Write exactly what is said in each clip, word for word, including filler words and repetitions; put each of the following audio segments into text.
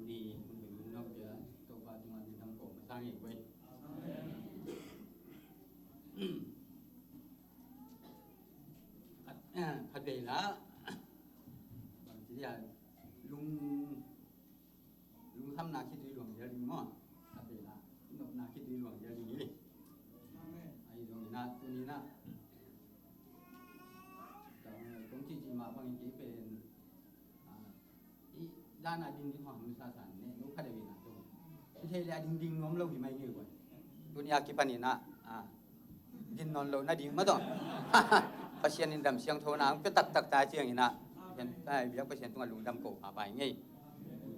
Ni hun bei hun nop dia Topa tungah lungdam ko masa ngei guai. Khat vei la bang ci dia lung lungkhamna khitui luang dial ding maw? Khat vei la nopna khitui luang dial ding hi. Ahi zongin ah tuni in ah kong ci ci mah bangin kei pen i dan a ding ding hong sa san ne no khat a wina to. I thei le a ding ding nuam lo hi mai ngei guai. Tuni a kipan in ah din nawn lo na ding mah tawh Pasian in dam siangtho na ang pia taktak ta ciangin ah biak Pasian tungah lungdam ko pha pai ngei.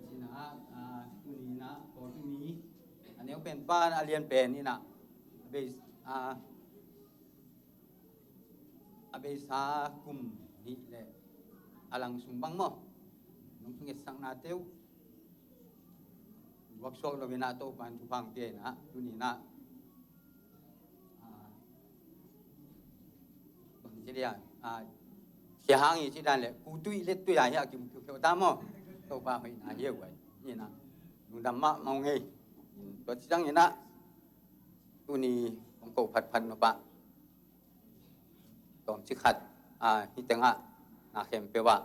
Cina ah tuni in ah pawlpi mi a neu pen pan a lian pen in ah a bei a a beisa kum nih le a lang sung bang maw? Nong thungetsaknate uh guaksuak lo in ah Topa in thupha hong pia in ah tuni in ah bang ci dia sia hang i ci dan le ku tui le tui a hi a kim kiu kiu ta maw? Topa hoihna hi a guai in ah lungdam mah mau ngei. Tua ci ciangin ah tuni kong ko phatphat nop ah tawmcik khat hih tengah na khempeuh ah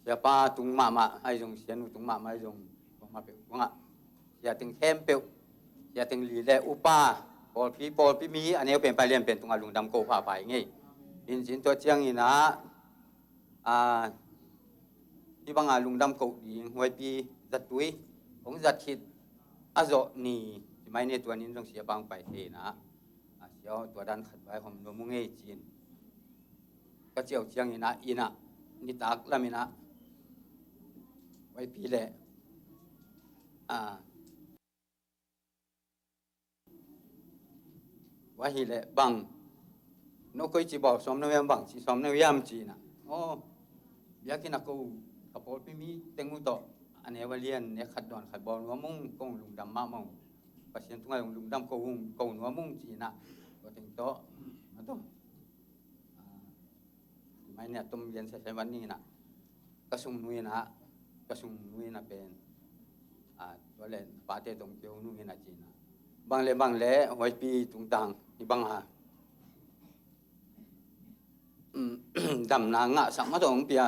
siapa tung mahmah ahi zong, sianu tung mahmah ahi zong, kuamah peuh tungah sia teng khempeuh, sia teng li le upa, pawlpi pawlpi mi a neu pen pai lian pen tungah lungdam ko pha pai ngei. In cin tua ciangin ah hih banga lungdam ko ding huaipi zattui hong zat khit a zawh ni ci mai ne tua ni in zong siapa hong pai thei in ah a sia aw tua dan khat vai hom nuam uh ngei ci-in ka ciau ciangin ah in ah nitak lam in ah huaipi le a Tua hi leh bang no koi ci bawl sawm na wiam, bang ci sawm na wiam ci-in ah, aw biakinn a ko ka pawlpi mi teng uh tawh a neu a lian nek khat dawn khat bawl nuam ung, kong lungdam mahmah ung, Pasian tungah lungdam ko ung, ko nuam ung ci-in ah tua teng tawh a tawh Mai nia tom gen sese van ning ina ka sung nu ina ka sung nu ina pen a tua le pate tong keu nu ina cina bang le bang le huaipi tungtang i bang a damna ngah sak ma tong pia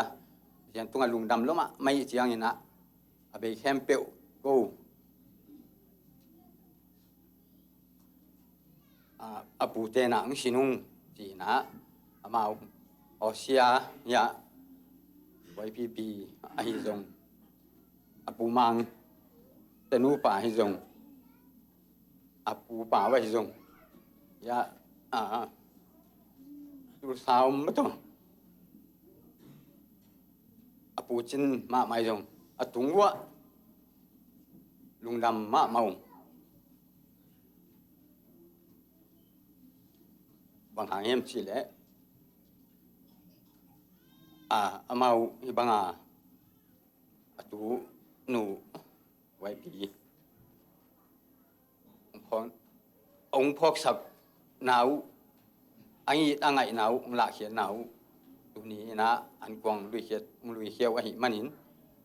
sian tunga lungdam lo mah mai ciang ina a bei khempeuh ko a, a pute na ang sinung cina amau Hosea ya Y P P ahi zong a pu mang tenu pa ahi zong a pu pa ahi zong ya a tu saum ma to a pu cin mahmah ahi zong a tung uh lungdam mahmah ung. Bang hang hiam cih leh a amau hi banga a tu nu Y P hong phawksak na uh a ngit a ngaihna uh hong lahkhiatna uh tuni ina an kuang luikhiat hong luikhia uh ahih manin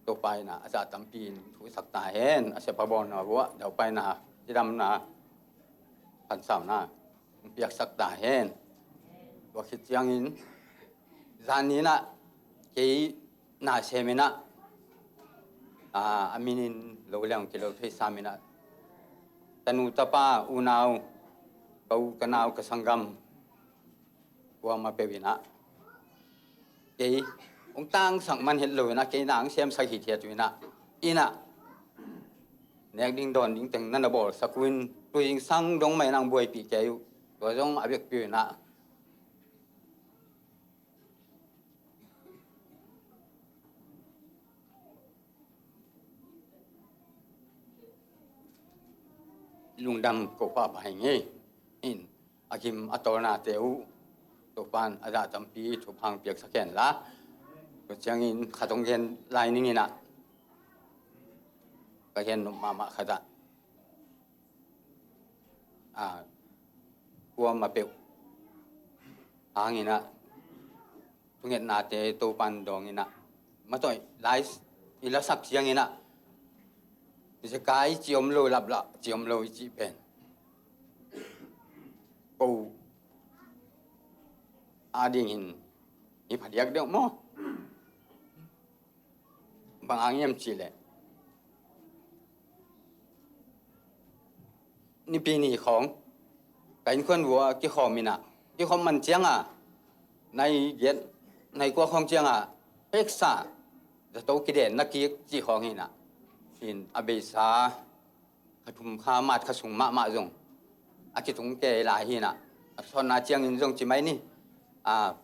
Topa ina a zah tampi in thusak ta hen. A siapa bawlna uh a daupaina cidamna pansauna hong piaksak ta hen. Tua khit ciangin zan ina kei na sem ina a minin lo leng kilo thei sam ina tanu tapa unau ka u ka nau ka sanggam kuama peuh ina kei hong tangsak man het lo ina kei na ang siamsak hithiat uh ina ina nek ding dawn ding teng na na bawlsak uh in tuingsang dong mai nang buaipih kei uh tua zong a bekpi uh ina lungdam ko pahpah hi ngei in a gim a tawlnate uh Topan a zah tampi thupha hong piaksak hen la. Tua ciangin khat hong gen lai ning ina ka gen nop mahmah khat ah a kuama peuh hang ina thungetnate Topan dawng ina matawi lai i lasak ciang ina Zekai ci om lo, laplah ci om lo i cih pen ko adingin hi phadiak deuh maw? Bang hang hiam cihleh, Nipi ni khawng ka innkuan vua kikhawm inah, kikhawm man cianga nai giat nai kua khawng cianga peksa zato kidenna kik cih khawng hinah, in a beisa kha thum kha mat kha sung mahmah zong a kitung kei lai hinah, a sawtna ciangin zong ci mai ni. A,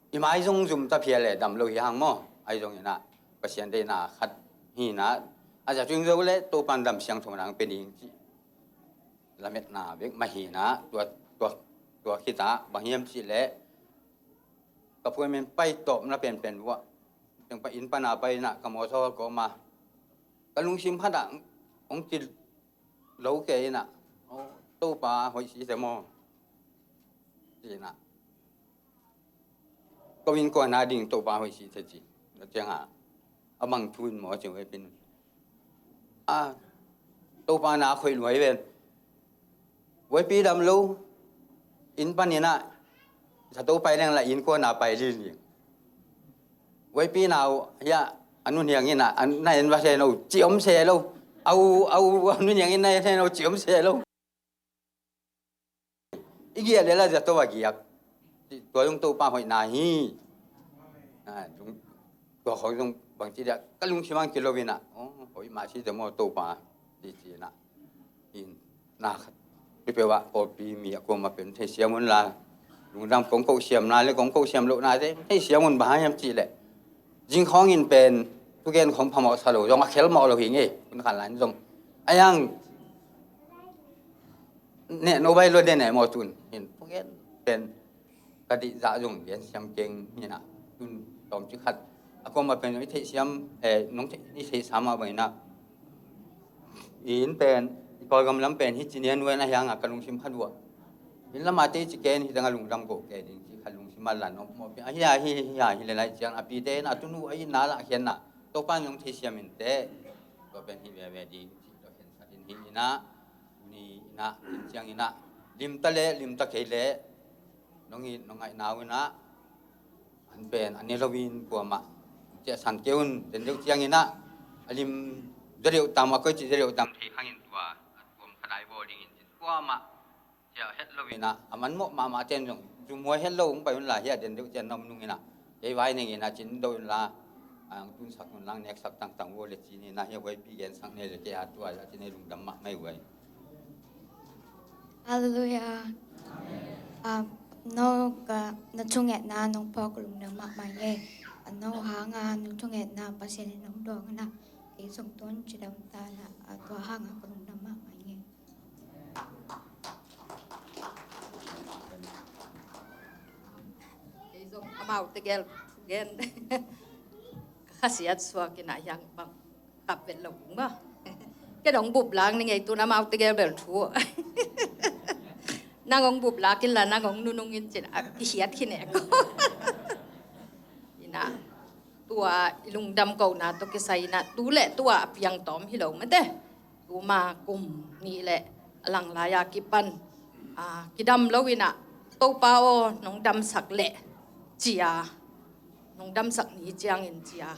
i mai zong zum ta phial le dam lo hi hang maw? Ahi zong inah Pasian deihna khat hinah, a za tuing zo le Topan dam siangtho nang pe ding cih lametna bek mah hinah, tua, tua, tua khitah bang hiam cihleh, ka puai men pai tawpna penpen vua teng pa inn pana pai inah ka mawtaw kawma ka lungsim khatah hong ki lo kei inah, "Aw, Topa hoih si te maw?" ci inah, "Ko innkuana ding Topa hoih si te," ci. Na cianga a bang thu in maw ci, Huaipi in, "A, Topa na hoih luai ven. Huaipi dam lo, inn pan inah zato pai leng la innkuana pai lili. Huaipi nau hiah a nunhiang inah, a na en va se lo, ci om se lo. Au, au, a nunhiang in na en se lo, ci om se lo. I giah le la zato a giak. Tua zong Topa hoihna hi." A, tua khawng zong bangci dia ka lungsim ang kilo inah, "Aw, hoih mah si te maw Topa," ci ci inah. In, na khat hi peuh ah pawlpi mi a kuama pen theisiam un la, lungdam kong kohsiamna le kong kohsiam lohnate theisiam un, bang hang hiam cihleh, zing khawngin pen thugen khawng phamawh sa lo zong a khelmawh lo hi ngei, kun khan lai zong a yang neh no bai lo de neh maw tun hin thugen pen ka dih zah zong gen siam keng hinah, tun tawmcik khat a kuama pen i theihsiam, eh, nong theih, i theihsa mah bang inah, i inn pen, i Kawlgam lam pen hi ci nian wen a hiangah ka lungsim khat vua. Inn lamah te i ci ken hi tengah lungdam ko ke ding ci khat lungsim a lan om mawh pi a hi a hi hi a hi le lai ciang a pite in a tunu a inn na lah khian na Topa in nong theisiam in te. Tua pen hi veve ding ci tua khen khat in hi inah, ni inah, in ciang inah, limta le limta kei le nong i, nong ngaihna uh inah, an pen an ne loin kuamah ciahsan kei un, den deuh ciang inah, a lim deuh tam, a koi ci deuh tam thei hangin tua a tuam kha dai bawl dingin cin kuamah ciah het lo inah, a man mawh mahmah ten zong zumhuai het lo hong pai un la, hiah den deuh ciang na om nung inah, kei vai neng inah cin do un la, ang tunsak un lang neksak tangtang uh le cin inah, hiah Huaipi gensak ne le kei a tua a cin ei lungdam mahmah ei uh ei. Halleluiah. Ah, no ka, na thungetna nong phawk lungdam mahmah ing e. Ah, no hanga na thungetna Pasian in nong dawng inah, kei zong tuan cidam ta inah, ah, tua hanga ka lungdam mahmah ing e. Kei zong amau tegel gen. Ka khasiat suak inah hiang bang kap vet lo kung maw. Ken hong bup lak ning ei, tun amau tegel bel thu. Nang hong bup lak in la, nang hong nunung in cin a, i hiat khin e ko. Inah, tua i lungdam kohna tawh kisai inah, tu le tua a piang tawm hi lo mate. Tuma kum nih le a lang lai-a kipan, ah, kidam lo inah, Topa aw, nong damsak leh cia, nong damsak ni ciangin cia, ah,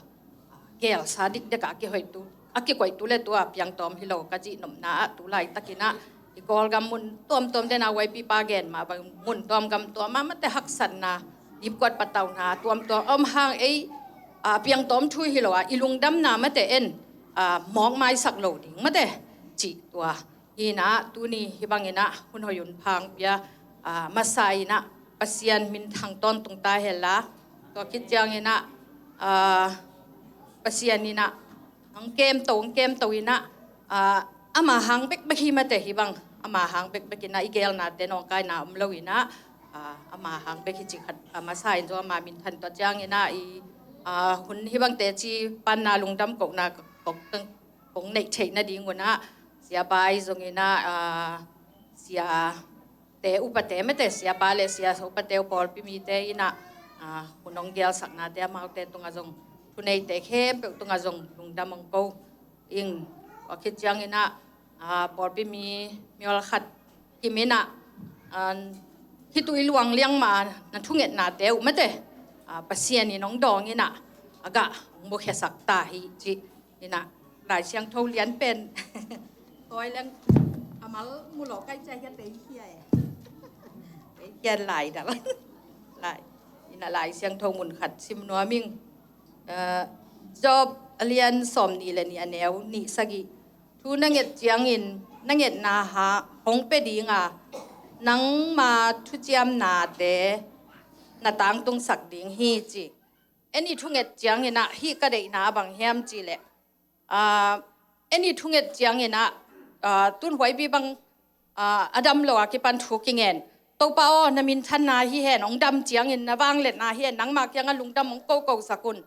gelsa dikdek a kihoihtu, a kikoihtu le tua piang tawm hi lo ka cih nopna ah, tu laitak inah i Kawlgam mun tuamtuam den a Huaipi pa gen mah bang mun tuam gam tuam ah mate haksatna, dipkuat patauna tuamtuam om hang ei, ah, piang tawm thu hi lo a, i lungdamna mate en, ah, mawk maisak lo ding mate cih tua. Hi inah, tuni hi bang inah hun hoih hun pha hong pia, ah, masa inah Pasian minthang tawntung ta hen la. Tua khit ciang inah, ah, Pasian inah hong kemto, hong kemto inah, ah, ama hang bekbek hi mate hi bang, ama hang bekbek inah i gelnate nawngkaina om lo inah, ah, ama hang bek hi ci khat, ah, masa in zong ama minthan tua ciang inah i, ah, hun hi bangte ci panna lungdam kohna kong, kong neih theih nading un ah, Sia Bai zong inah, ah, siate upate mate, siapa le sia upate uh pawlpi mite inah, ah, hun hong gelsaknate amaute tungah zong, thuneite khempeuh tungah zong lungdam hong ko ing. Tua khit ciangin ah, ah, pawlpi mi, mi olkhat kim in ah, ah, khitui luang liang mah na thungetnate uh mate, ah, Pasian in hong dawng in ah, a gah hong mukhiasak ta hi ci. In ah, Lai Siangtho lian pen. Koi leng a mal mu lo kai cia hia tei hia e. Tei hia lai dal. Lai. In ah Lai Siangtho mun khat sim nuam ing. Eh, Job a lian sawm nih le nih a neu nih sagih. Thu na nget ciangin na ngetna ha hong pia ding a, nangma thuciamnate na tangtungsak ding hi ci. En i thunget ciangin ah hih ka deihna a bang hiam ci leh, ah, en i thunget ciangin ah, ah, tun huaipi bang, ah, a dam lo a kipan thu kingen. Topa aw, na minthanna hi hen, hong dam ciangin na vangliatna hi hen, nangmah kiangah lungdam hong kokosak un.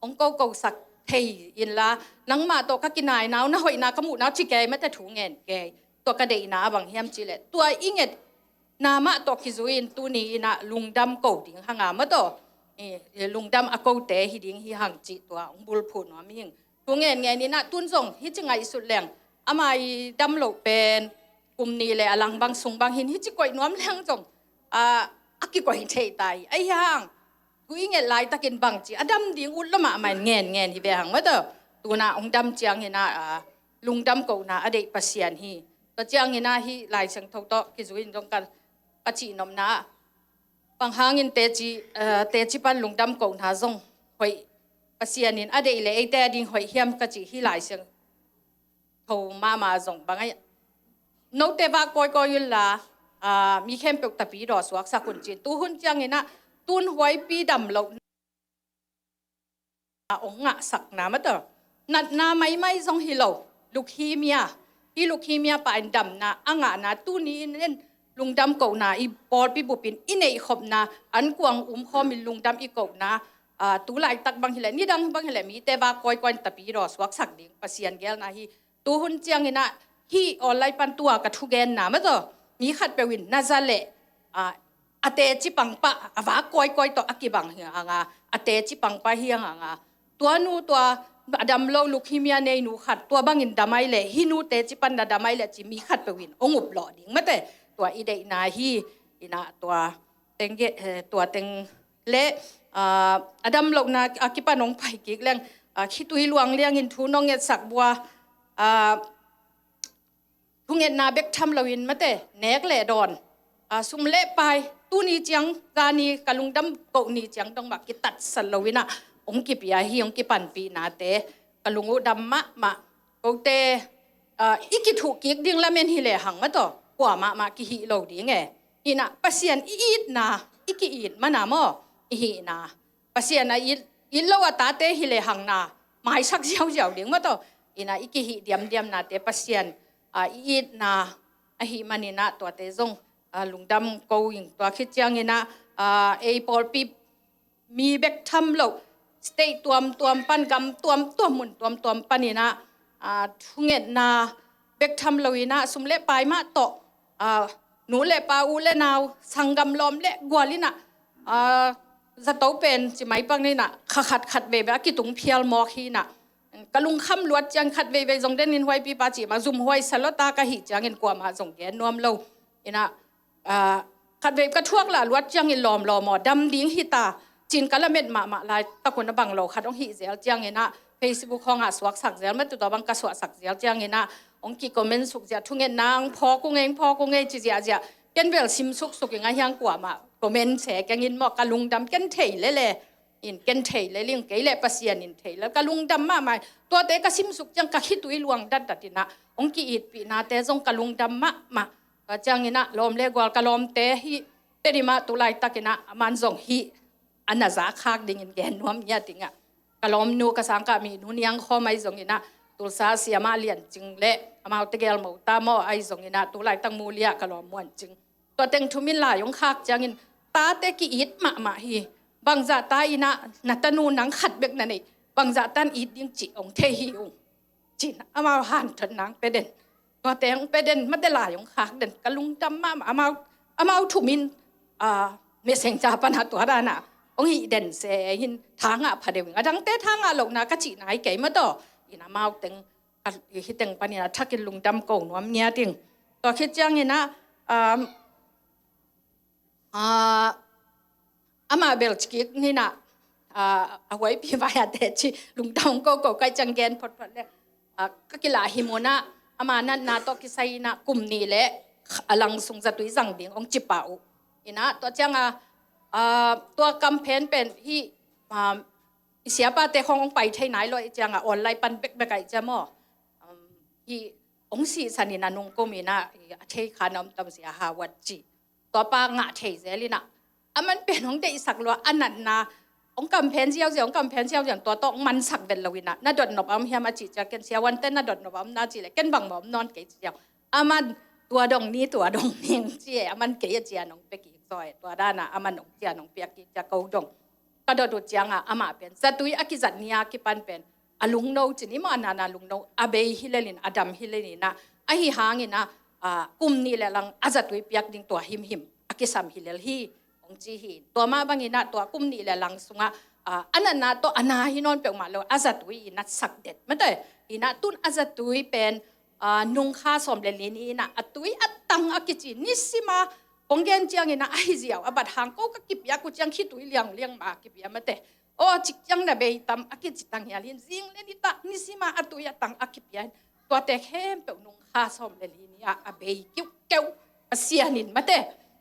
Hong kokosak thei inla, nangmah tawh ka kinaina uh, na hoihna ka muhna uh ci kei mate thu ngen kei. Tua ka deihna a bang hiam ci leh, tua i ngetna mah tawh kizui in tuni in ah lungdam ko ding hang a maw taw. I, i lungdam a kote hi ding hi hang cih tua hong bulphuh nuam hi ing. Thu ngen ngen in ah tun zong hih ci ngaihsut leng, ama i dam loh pen kum nih le a lang bang sung bang hin hih ci koih nuam leng zong, ah, a kikoih thei ta hi. Ahi hang thu i nget laitakin bangci a dam ding ut lo mahmah in ngen ngen hi ve hang maw taw. Tun ah hong dam ciangin ah, ah, lungdam kohna a deih Pasian hi. Tua ciangin ah hih Lai Siangtho tawh kizui in zong ka, ka cihnopna ah, bang hangin teci, ah, teci pan lungdam kohna zong hoih, Pasian in a deih le eite a ding hoih hiam ka cih hih Lai Siangtho tho mahmah zong bang a, note vak kawikawi unla, ah, mi khempeuh tapidaw suaksak un cin. Tuhun ciangin ah tun huaipi dam loh a hong ngahsakna maw taw. Natna maimai zong hi lo. Leukemia, hih leukemia pa in damna a ngahna tuni in en lungdam kohna i pawlpi bupin i neihkhopna, an kuang umkhawm in lungdam i kohna, ah, tu laitak bang hi leh, nidang bang hi leh, mite vak kawikawi in tapidaw suaksak ding Pasian geelna hi. Tuhun ciangin ah hih online pan tua ka thugenna maw taw, mi khatpeuh in na za leh, ah, a teci pangpa, a vak kawikawi tawh a kibang hi hang a, a teci pangpa hi hang a, tua nu tua a dam lo leukemia nei nu khat tua bangin dam ai leh, hih nu teci pan na dam ai leh ci mi khatpeuh in hong up lawh ding mate. Tua i deihna hi. In ah tua teng ge, eh, tua teng le, ah, a dam lohna a kipan hong pai kik leng, ah, khitui luang liangin thu nong ngetsak bua, ah, thungetna bek tham loin mate, nek le dawn, ah, sum le pai, tuni ciang, zani ka lungdam koh ni ciang dong mah kitatsat loin ah hong kipia hi, hong kipanpihnate ka lung uh dam mahmah. Kote, ah, i kithuh kik ding lamen hi lehang maw taw, kua mahmah kihih lo ding e. Hi in ah Pasian i itna, i ki-it man a maw, i hihna Pasian a it, it lo a tate hi lehang na maisak ziauziau ding maw taw. In ah i kihih diamdiamnate Pasian, ah, i itna ahih manin ah tuate zong, ah, lungdam ko ing. Tua khit ciangin ah, ah, ei pawlpi mi bek tham lo, state tuamtuam pan, gam tuamtuam, mun tuamtuam panin ah, ah, thungetna bek tham loin ah sum le pai mah tawh, ah, nu le pa, u le nau, sanggam lawm le gual in ah, ah, zato pen ci mai pak ni in ah, kha khat khat veivei a kitung phial mawk hi in ah, ka lungkham luat ciang khat veivei zong den in huaipi pa cih mah zumhuai sa lawta ka hih ciangin kuamah zong gen nuam lo. In ah, ah, khat vei ka thuak lah luat ciangin lawm lawm aw, dam ding hi ta, cin ka lamet mahmah lai, takun a bang lo khat hong hih zel ciangin ah Facebook hong ah suaksak zel, matutua bang ka suahsak zel ciangin ah hong ki-comment suk ziah, thungetna hong phawk ung ei, hong phawk ung ei ci ziahziah, ken bel sim suksuk ing a hiang, kuamah comment se keng in maw, ka lungdam ken thei lele. In ken thei lel ing, kei le Pasian in thei lel, ka lungdam mahmah. Tuate ka simsuk ciang ka khitui luang datdat in ah hong ki-itpihnate zong ka lungdam mahmah. Tua ciangin ah lawm le gual ka lawmte hih Tedim ah tu laitakin ah aman zong hih a na za khak dingin gen nuam hi a, ting ah ka lawmnu, ka sangkah minu Niang Khawm ahi zongin ah Tulsa siamah Lian Cing le amaute gel Mota maw ahi zongin ah tu laitak Muli ah ka lawm Muan Cing. Tua teng thum in lai hong khak ciangin tate ki-it mahmah hi. Bangzah ta in ah na tanu nang khat bek na neih, bangzah tan it ding cih hong thei hi ung, ci-in amau hanthotna hong pia den. Tuate hong pia den, mate lai hong khak den, ka lungdam mahmah. Amau, amau thum in, ah, Messenger pan ah tua dan ah hong hih den se hin tha ngah pha deuh ing. Adangte tha ngah lohna ka cihna hi kei maw taw. In amau teng Hih teng panin a thakin lungdam ko nuam ngiat ing. Tua khit ciangin ah, um, ah, amah bel cikik ninah, ah, a huaipi vai a teci lungdam ko ko kai ciang gen photphot le, ah, ka kilah hi munah ama natna tawh kisai inah kum nih le a lang sung zatui zang ding hong ci pah uh. Inah tua cianga, ah, tua campaign pen hih, ah, i siapate khong hong pai thei nai lo i cianga online pan bekbek a i cia maw. Um, hih hong sihsan inah nungkum inah a thei kha na om tam sia ha wat ci. Tua pa ngah thei zel inah aman pen hong deihsak lua a natna hong campaign ziauziau, hong campaign ziauziau, tua tawh hong mansak vet lo inah na dotnop a om hiam a cih cia ken sia wante na dotnop a om na cih le ken bangmah om nawn kei ci ziau. Aman tua dong ni, tua dong ni ci e, aman kei a cia nong pia kik zaw e, tua dana aman hong cia nong pia kik cia ko dong. Ka dot uh cianga amah pen zatui a kizat ni a kipan pen a lungno ci ni maw, a natna lungno a bei hi lelin a dam hi lelin ah, ahi hangin ah, ah, kum nih le lang a zatui piak ding tua himhim a kisam hi lel hi. Hong ci hi. Tua mah bangin ah tua kum nih le lang sungah, ah, a natna tawh a na hi nawn peuhmah lo a zatui i natsak det mate. Inah tun a zatui pen, ah, nungkha sawm le li ni inah a tui a tang a kici nisima kong gen ciangin ah ahi ziau a bat hang ko ka kipia ku ciang khitui liangliang ma kipia mate. Aw cik ciang na bei tam a kici tang hial hin zing le nitah nisima a tui a tang a kipia in tuate khempeuh nungkha sawm le li ni ah a bei kiuhkeuh Pasian in mate.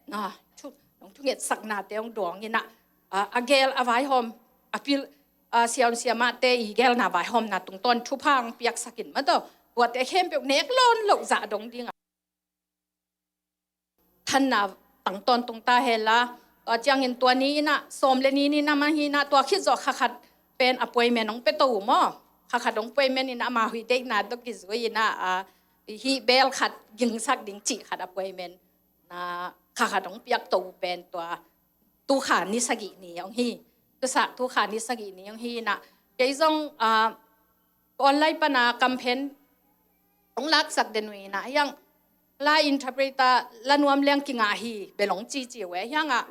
Na thu, nong thungetsaknate hong dawng inah, ah, a gel a vaihawm a pil, ah, siaun siamahte i gelna vaihawmna tungtawn thupha hong piaksak in mate. Tuate khempeuh nek lawn loh zah dong dingah thanna tang tawntung ta hen la. Tua ciangin tua ni inah sawm le ni ni na mah hi inah tua khit zawh kha khat pen appointment hong pia to uh maw. Kha khat hong appointment inah ama huih deihna tawh kizui inah, ah, hih bel khat gingsak ding cih khat appointment na kha khat hong piak to uh pen tua tu kha ni sagih ni hong hi. Tu sa tu kha ni sagih ni hong hi inah kei zong, ah, online pana campaign hong laksak den uh inah hiang la interpreter la nuam leng kingah hi bel hong cici uh e hiangah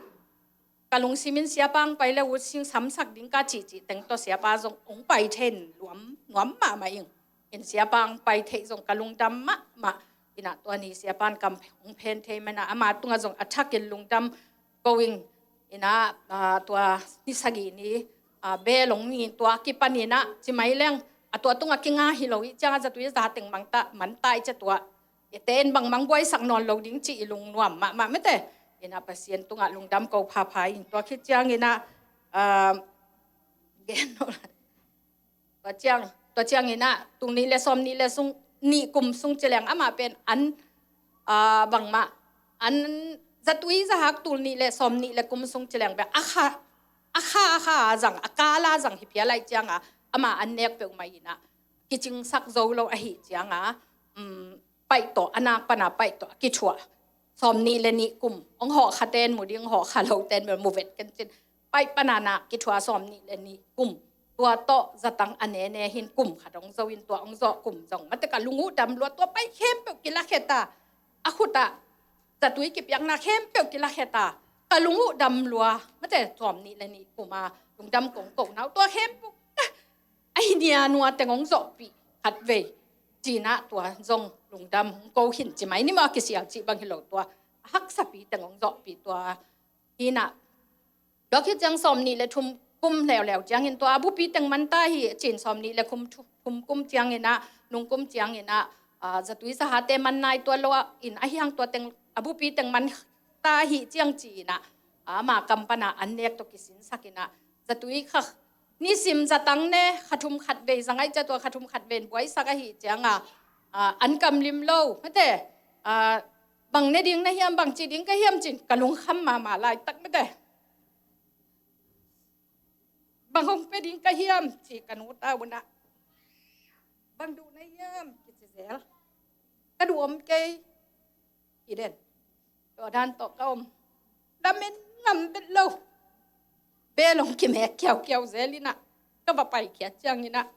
ka lungsimin siapa hong pai le uh sing samsak ding ka cihcih teng tawh siapa zong hong pai then luam nuam mahmah ing. In siapa hong pai theih zong ka lungdam mahmah. Inah tua ni siapa in campaign hong phen thei manah ama tungah zong a thakin lungdam ko ing. Inah, ah, tua ni sagih ni, ah, bel hong ni tua kipan inah ci mai leng a tua tungah kinga hi lo ih ciangah zatui za teng mangta manta ih cia tua ite in bangmang buaisak nawn lo ding cih i lungnuam mahmah mete. Inah Pasian tungah lungdam ko phapha in tua khit ciang inah, ah, gen lo lai. Tua ciang, tua ciang inah tul nih le sawm nih le sung, nih kum sung ci leng amah pen an, ah, bangmah an zatui zahak tul nih le sawm nih le kum sung ci leng pen a kha, a kha, a kha a zang, a kala zang hi phial aih cianga amah an nek peuhmah inah kicingsak zo lo ahi cianga, um, paih tawh, a nak pana paih tawh a kithuah. Sawm nih le nih kum, hong hawh kha ten mu ding, hong hawh kha lo ten mu vet ken cin. Paih pana nak kithuah sawm nih le nih kum. Tua tawh zatang a nene hin kum khat hong zo in tua hong zawh kum zong mate ka lung uh dam lua tua paih khempeuh kilakhe ta. A khutah zatui kipiakna khempeuh kilakhe ta. Ka lung uh dam lua mate sawm nih le nih kum a lungdam kong ko nau tua khempeuh a hi nia nua teng hong zawhpih khat vei. Cinah tua zong lungdam hong ko hin ci mai ni maw a kisial cih bang hi lo tua a haksapi teng hong zawhpih tua hinah. Tua khit ciang sawm nih le thum kum leuleu ciangin tua a bupi teng manta hi cin sawm nih le kum thu-, thum kum cianginah nung kum cianginah, ah, zatui zahate man nai tua lo ah in a hiang tua teng a bupi teng man ta hi ciang ci inah, ah, ama kam pana an nek tawh kisinsak inah zatui kha nisim zatang ne kha thum khat vei zangai cia tua kha thum khat vei in buaisak ahi cianga, ah, an kam lim lo mate, ah, bang ne ding na hiam, bang ci ding ka hiam cin ka lungkham mahmah laitak mate. Bang hong pe ding ka hiam ci ka nu ta unah bang duh na hiam kici zel. Ka duh om kei hi den. Tua dan tawh ka om. Lamen ngam bet lo. Bel hong kimek kiaukiau zel inah ka va paikhiat cianginah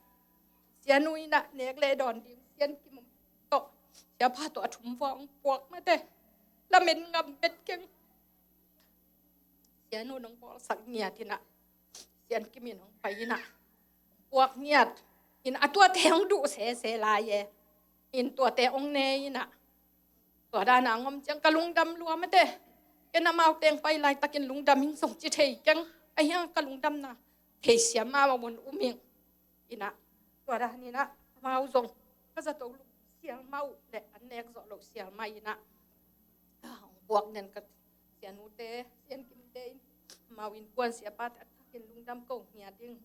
sianu inah nek le dawn ding sian kim tawh siapa tawh a thum vua hong puak mate. Lamen ngam bet keng. Sianu nong bawlsak ngiat inah sian kim in hong pai inah puak ngiat. In a tuate hong duh sese lai e. In tuate hong ne in ah, tua dan a hong om ciang ka lungdam lua mate. Ken amaute hong pai laitakin lungdam ing zong ci thei keng. Ahi hang ka lungdamna thei siam mah a mun um ing. In ah, tua dan in ah, amau zong ka zato luk sial mah uh le an nek zawh loh sial mah in ah, ah, hong buak den ka sianute, siankimte in, amau innkuan siapate a thakin lungdam ko ngiat ing.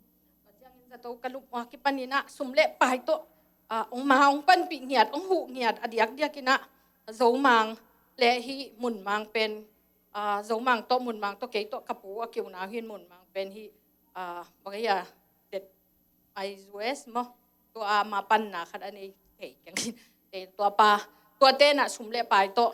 Tua ciangin zato ka lup uh a kipan in ah sum le pai tawh, ah, hong ma hong panpih ngiat, hong huh ngiat a diakdiak in ah, Zomang le hih Munmang pen, ah, Zomang tawh, Munmang tawh, kei tawh ka pu a kiuna hin Munmang pen hih, ah, bang hiam, det ai U S maw, tua a ma panna khat a nei thei keng. Tua pa, tuate in ah sum le pai tawh,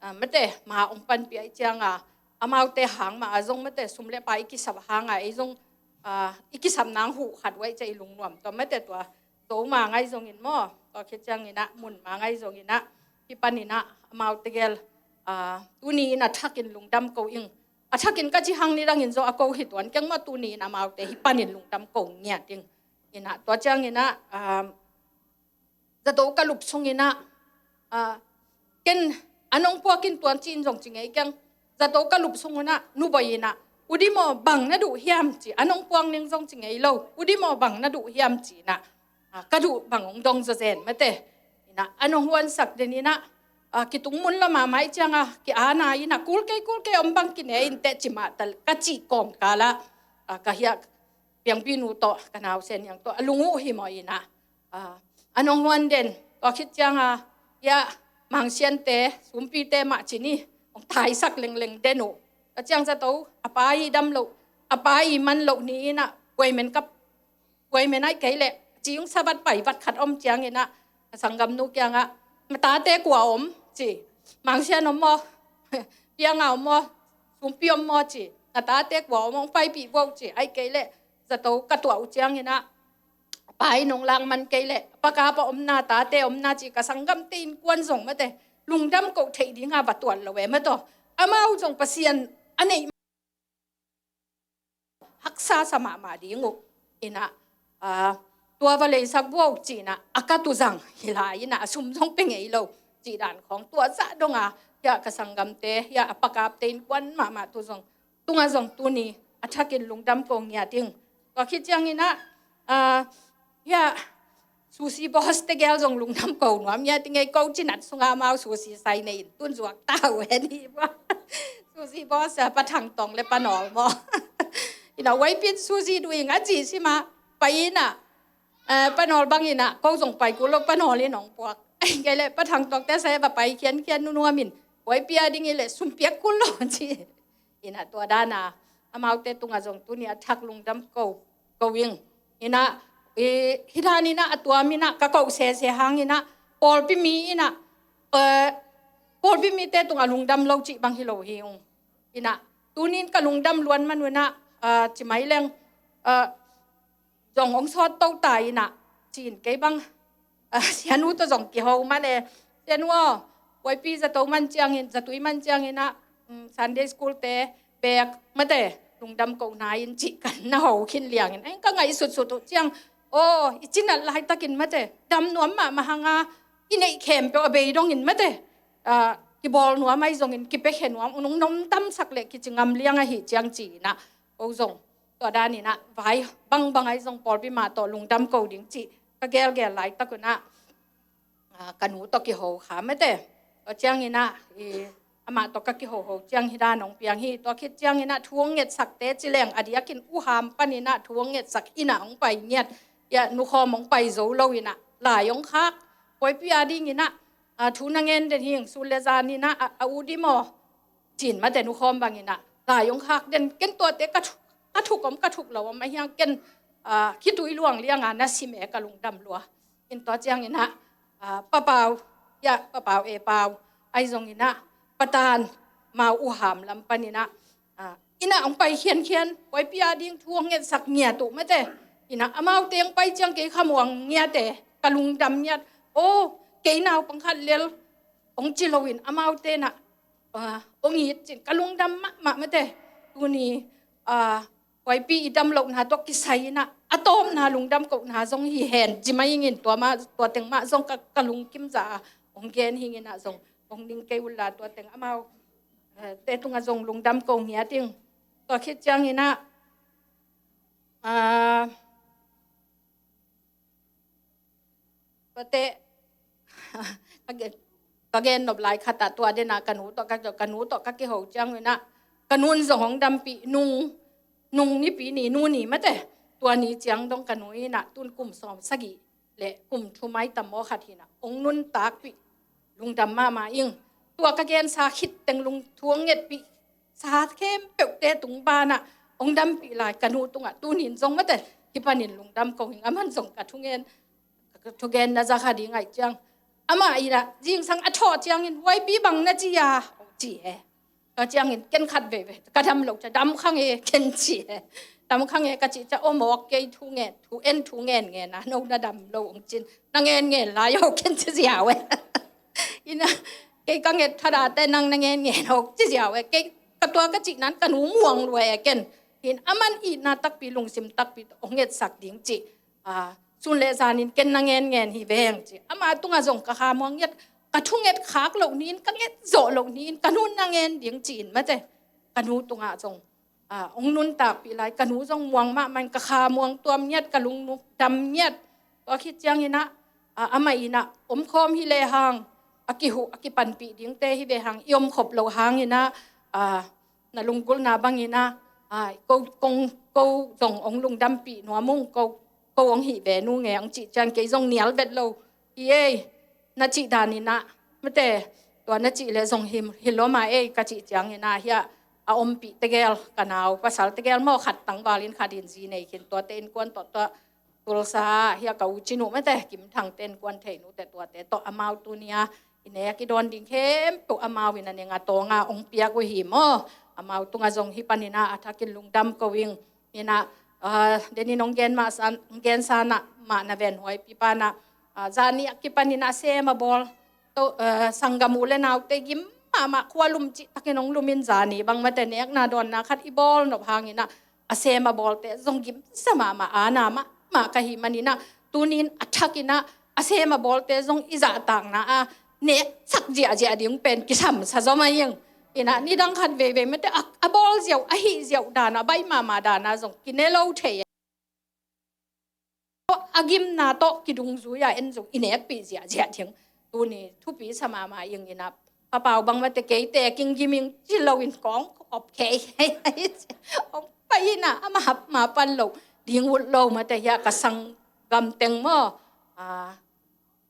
ah, mate, ma hong panpih ahih ciang a, amaute hang mah a zong mate, sum le pai i kisap hang a, ei zong, ah, i kisap nang huh khat uh ahih ciang i lungnuam tua mate, tua Zomang ahi zongin maw, tua khit ciangin ah Munmang ahi zongin ah, hih panin ah amaute gel, ah, tuni in a thakin lungdam ko ing. A thakin ka ci hang nidangin zong a ko hi tuan keng maw, tuni in amaute hih panin lungdam ko ngiat ing. In ah, tua ciangin ah, ah, zato ka lup sungin ah, ah, ken an hong puak in tuan ci-in zong ci ngei keng. Zato ka lup sungin ah Nu Bawi in ah, "U Dim aw, bang na duh hiam?" ci. An hong puak ning zong ci ngei lo. "U Dim aw, bang na duh hiam?" ci in ah, ah, ka duh bang hong dong zawzen mate. In ah, an hong huansak den in ah, ah, kitung mun lua mahmah ahih ciang a, ki-ana in ah, "Kul kei, kul kei, om bang kine in teh," ci mah ta, ka cih kawmkal ah, ah, ka hiah piangpih nu tawh, ka nausen hiang tawh a lung uh hi mawh in ah, ah, an hong huan den. Tua khit ciang a, hiah Mang Siante, Sumpite mah ci ni, hong taisak lengleng den uh. Tua ciang zato, a pa i dam loh, a pa i man loh ni in ah, buaimen ka, buaimen ahih kei leh, ci ung, savat paivat khat om ciangin ah, a sanggamnu kiangah, "Na tate kua om?" ci. "Mang Sian om maw, Pianga om maw, Sumpi om maw?" ci. "Na tate kua om, hong paipih vuah uh," ci. Ahih kei leh zato ka tuah uh ciangin ah, "Pa in hong lak man kei leh, Pa Kap a omna, tate omna," ci. Ka sanggamte innkuan zong mate, lungdam ko theih ding a va tuat lo e mate aw. Amau zong Pasian a neih haksa sa mahmah ding uh. In ah, ah, "Tua va leisak vuah uh," ci in ah, a ka tu zang hi lai in ah, a sum zong pia ngei lo cih dan khawng, tua zah dong a, hiah ka sanggamte, hiah a Pa Kapte innkuan mahmah tu zong, tungah zong tuni a thakin lungdam ko ngiat ing. Tua khit ciangin ah, ah, hiah Sushi Boss te gel zong lungdam ko nuam ngiat ing ei. Ko cinat sungah amau sushi sai nei in tun zuak ta uh hen hi bua. Sushi Boss a, Pa Thang Tawng le Pa Nawl maw. In ah, "Huaipi in sushi duh ing," a ci sim a, pai in ah, eh, Pa Nawl bang in ah, ko zong pai kul lo, Pa Nawl in hong puak. Ahih kei leh Pa Thang Tawng te sai va pai khiankhian nunuam in, "Huaipi a ding hi leh sum piak kul lo," ci. In ah, tua dan a amaute tungah zong tuni a thak lungdam ko, ko ing. In ah, i, hih dan in ah, a tuam in ah, ka koh sese hang in ah, pawlpi mi in ah, eh, pawlpi mite tungah lungdam lo cih bang hi lo hi ung. In ah, tuni in ka lungdam luat man un ah, ah, ci mai leng, ah, zong hong sawt to ta in ah, ci-in kei bang, ah, Sianu tawh zong kiho man e. "Sianu aw, Huaipi zato man ciangin, zatui man ciangin ah, um, Sunday school te bek mate, lungdam ko na in," ci-in ka na ho khin liangin, ai, ka ngaihsutsut uh ciang, aw, i cinat laitakin mate, dam nuam mahmah hang a, i neih khempeuh a bei dongin mate, ah, kibawl nuam ahi zongin, kipiakhia nuam, nong, nong damsak leh kici ngam liang ahih ciang ci in ah, ko zong tua dan in ah, vai bangbang ahi zong pawlpi mah tawh lungdam ko ding cih ka gelgel laitak un ah, ah, ka nu tawh kiho kha mate. Tua ciangin ah, i, amah tawh ka kihoho ciang hih dan hong piang hi. Tua khit ciangin ah thu hong ngetsakte ci leng, a diakin U Ham panin ah thu hong ngetsak inn ah hong pai ngiat. Hiah Nu Khawm hong pai zo lo in ah, lai hong khak. "Huaipi a dingin ah, ah, thu na ngen den hi ing, sun le zan in ah, a, a U Dim aw," ci-in mate, Nu Khawm bang in ah, lai hong khak den. Ken tuate ka thuk, ka thuk om, ka thuk lo om, ahi hang ken, ah, khitui luang liang a na sim e, ka lungdam lua. In tua ciangin ah, ah, Pa Pau, hiah Pa Pau, e Pau, ahi zongin ah, Pa Tan, amau U Ham lam panin ah, ah, inn ah hong pai khiankhian, Huaipi a ding thu hong ngetsak ngiat uh mate. In ah, amaute hong pai ciang kei khamuang ngiat e, ka lungdam ngiat. Aw, kei naupang khat lel hong ci lo in amaute in ah, ah, hong it ci-in ka lungdam mahmah mate. Tuni, ah, Huaipi i dam lohna tawh kisai in ah, a tawpna lungdam kohna zong hi hen, ci mai ingin tua mah, tua teng mah zong ka, ka lungkim zah a hong gen hi inah zong hong ning kei unla tua teng amau, eh, te tungah zong lungdam ko ngiat ing. Tua khit ciang inah, ah, Pate, ka gen, ka gen nop lai khat ah tua den ah ka nu tawh ka, ka nu tawh ka kiho ciang inah ka nun zong hong dampih nung, nung Nipi ni, nu ni mate, tua ni ciang dong ka nu inah tun kum sawm sagih le kum thum ai tam maw khat hi inah hong nuntakpih lungdam mahmah ing. Tua ka gensa khit teng lungthu hong ngetpih sa khempeuhte tung banah hong dampih lai ka nu tungah tunin zong mate, hih panin lungdam ko ing. Aman zong ka thungen, ka thugen na za kha ding aih ciang, amah inah zingsang a thawh ciangin, "Huaipi bang na ci a?" ci e. Ka ciangin ken khat veivei ka dam lo cia, "Dam kha nge," ken ci e. "Dam kha nge?" ka cih cia, "Aw mawk, kei thu ngen, thu en, thu ngen ngen a, no na dam lo," hong cin. "Na ngen ngen lai aw," ken ci ziau e. Inah kei ka nget thadate nang na ngen ngen aw ci ziau e. Kei ka tua ka cih nan ka nu muang lua e ken. Hin aman itna takpi, lungsim takpi tawh hong ngetsak ding cih, ah, sun le zanin ken na ngen ngen hi veng ci. Ama tungah zong ka kha muang ngiat, ka thunget khak loh ni-in, ka nget zawh loh ni-in, ka nun na ngen ding ci-in mate, ka nu tungah zong, ah, hong nuntakpih lai, ka nu zong muang mahmah in ka kha muang tuam ngiat, ka lungdam ngiat. Tua khit ciang inah, ah, amah inah omkhawm hi lehang, a kihuh, a kipanpih dingte hi ve hang, i omkhop loh hang inah, ah, na lunggulhna bang inah, ah, ko, kong, ko zong hong lungdampih nuam ung, ko, ko hong hih ve nu nge hong cih ciang kei zong nial vet lo hi ei, na cih dan inah mate, tua na cih le zong hi, hi lua mah ei ka cih ciang inah hiah a ompih tegel ka nau pasal tegel maw, khat tangvalin khatin zi nei khin, tuate innkuan tawh, tua Tulsa hiah ka u cinu mate, Kim Thangte innkuan thei nute tuate tawh amau tuni-a i nek i dawn ding khempeuh amau in a neng a tawnga hong piak uh hi maw. Amau tungah zong hih panin ah a thakin lungdam ko ing. Inah, ah, denin hong gen mah san, hong gen sanah mah na ven huaipi panah, ah, zani a kipanin a sem a bawl to, ah, sanggam u le naute gim mahmah, khua lum cihtakin hong lumin zani bang mate nekna dawnna khat i bawl nop hangin ah a sem a bawlte zong gimsa mahmah, ana mahmah ka hih manin ah tunin a thakin ah a sem a bawlte zong i zahtakna a neksak ziahziah ding pen kisamsa zaw mah ing. Inah nidang khat veivei mate a, a bawl ziau, a hih ziau dana, baih mahmah dana zong kine lo thei a, a gimna tawh kidungzui a en zong i nekpih ziahziah ding. Tuni thupi sa mahmah ing. Inah Papau bang mate keite king giming ci loin kong op khei hong pai inah ama hap ma pan lo, ding ut lo mate hiah ka sanggam teng maw. Ah,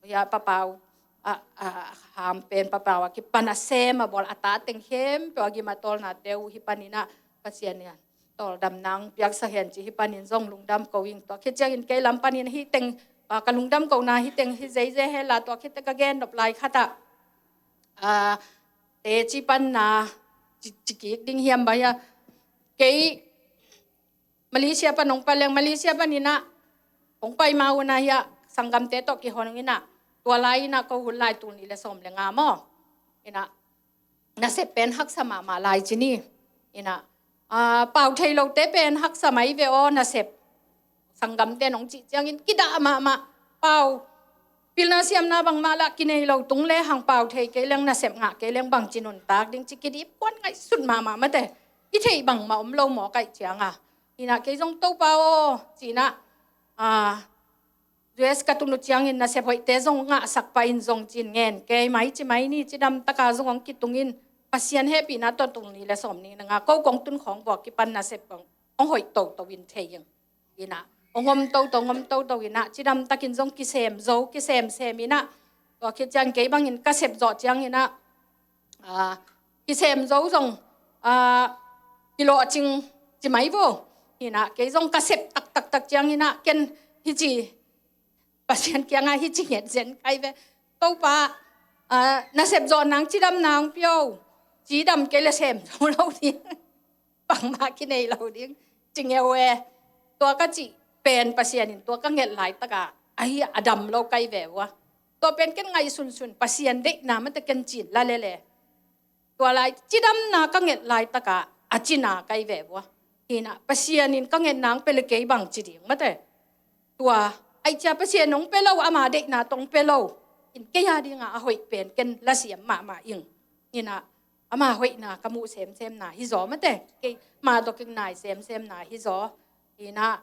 hiah Papau, ah, ah, ham pen Papau a kipan a sem a bawl a ta teng khempeuh a gim a tawlnate uh hih panin ah Pasian in tawldam nang piaksa hen ci hih panin zong lungdam ko ing. Tua khit ciangin kei lam panin hih teng, ah, ka lungdam kona hih teng hi zeize hela, tua khit teh ka gen nop lai khat ah, ah, teci panna ci, ci kik ding hiam bang hiah, kei Malaysia pan hong pai leng, Malaysia panin ah hong pai ma un ah hiah sanggamte tawh kihon inah, tua lai inah ko hun lai tul nih le sawm le nga maw. Inah nasep pen haksa mahmah lai ci ni. Inah, ah, pau thei lote pen haksa mai ve aw nasep. Sanggamte in hong cih ciangin kidah mahmah, pau pilna siamna bangmah lah kinei lo, tung lehang pau thei kei leng, nasep ngah kei leng bangci nuntak ding ci kidip kuan ngaihsut mahmah mate. I theih bangmah om lo mawk aih cianga. Inah kei zong Topa aw ci-in ah, ah, U S ka tun uh ciangin nasep hoihte zong ngahsak pah in zong ci-in ngen kei mai ci mai ni, cidam taka zong hong kitungin Pasian hehpihna tawh tul nih le sawm nih na nga ko kong tun khawng vua kipan nasep hong, hong hoih toto in thei ing. Inah hong om toto, hong om toto inah cidam takin zong kisem zo, kisem sem inah, tua khit ciang kei bangin ka sep zawh ciang inah, ah, kisem zo zong, ah, kilawhcing ci mai vo. Inah kei zong ka sep taktak tak ciang inah ken hih ci Pasian kiangah hih ci nget zen kai ve. Topa, ah, nasep zawh nang cidam nang pio. Cidam kei le sem zo lo ding, bangmah kinei lo ding ci ngeu e. Tua ka cih pen Pasian in tua ka nget laitakah ahi a dam lo kai ve ua. Tua pen ken ngaihsunsun Pasian deihna mate ken cin la lele. Tua lai cidamna ka nget laitakah a cina kai ve ua. Inah Pasian in ka nget nang pele kei bangci ding mate. Tua, ai cia Pasian hong pia lo, ama deihna tawh hong pia lo. In kei a dingah a hoih pen ken lasiam mahmah ing. Inah, ama hoihna ka muh semsemna hi zaw mate. Kei ma tawh kik nai semsemna hi zaw. Inah,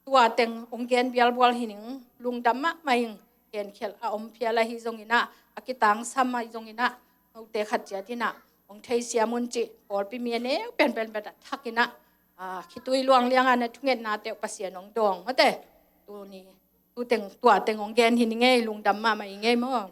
tua teng hong gen bialbual hi ning, lungdam mahmah ing. Genkhial a om phial ahi zonginah, a kitangsam ahi zonginah, note khat ciat inah hong theisiam un cih pawlpi mi a neu penpen bet a thakinah, a, khitui luang liangah na thungetna teuh Pasian hong dawng mate. Tuni, tu teng, tua teng hong gen hi ning ei, lungdam mahmah ing ei maw.